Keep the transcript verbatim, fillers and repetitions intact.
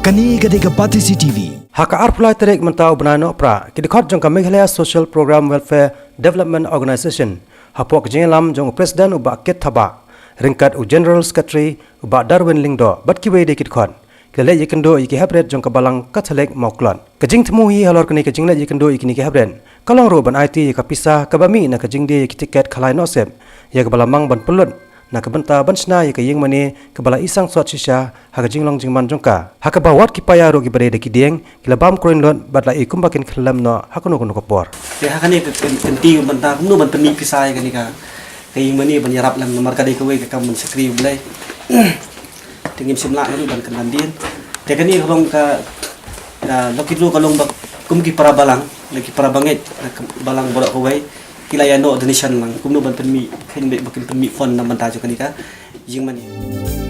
Kane ka dei ka Batesi T V. Ha ka arphew lai tarik mynta u bnai Nohprah, ki dkhot jong ka Meghalaya Social Program Welfare Development Organisation, hapoh ka jingïalam jong u President u Bah Kit Thabah, ryngkat u General Secretary u Bah Darwin Lyngdoh bad kiwei de ki dkhot, ki la leit ïakynduh ïa ki heprit jong ka Balang Katholik Mawklod. Ka jingthmu hi halor kane ka jingleit ïakynduh ïa kine ki heprit ka long ruh ban aiti ïa ka pisa kaba mih na ka jingdie ïa ki tiket khalai Nohsip, ïa kaba la mang ban pynlut na ka bynta ban shna ïa ka ïingmane kaba la isang sot shisha ha ka jinglong jingman jong ka. Ha kaba wat ki paia ruh kiba dei da ki dieng ki la bam kruiñ lut bad la i kumba kin khyllem noh ha kano kano ka por. Te ha kane ka kynti mynta kumno ban pynmih pisa ïa kane ka, ka ïingmane ban ïarap lem namar ka dei kawei ka kam ban shakri U Blei. Te ngim shym lah ruh ban kyndan dien. Te kane ka long ka, ka lucky draw ka long ba kum ki para balang, la ki para bangeit, la ki balang baroh kawei ki la ïa noh donation lang kumno ban pynmih, kheiñ beit ba kin pynmih fund na bynta jong kane ka ïingmane.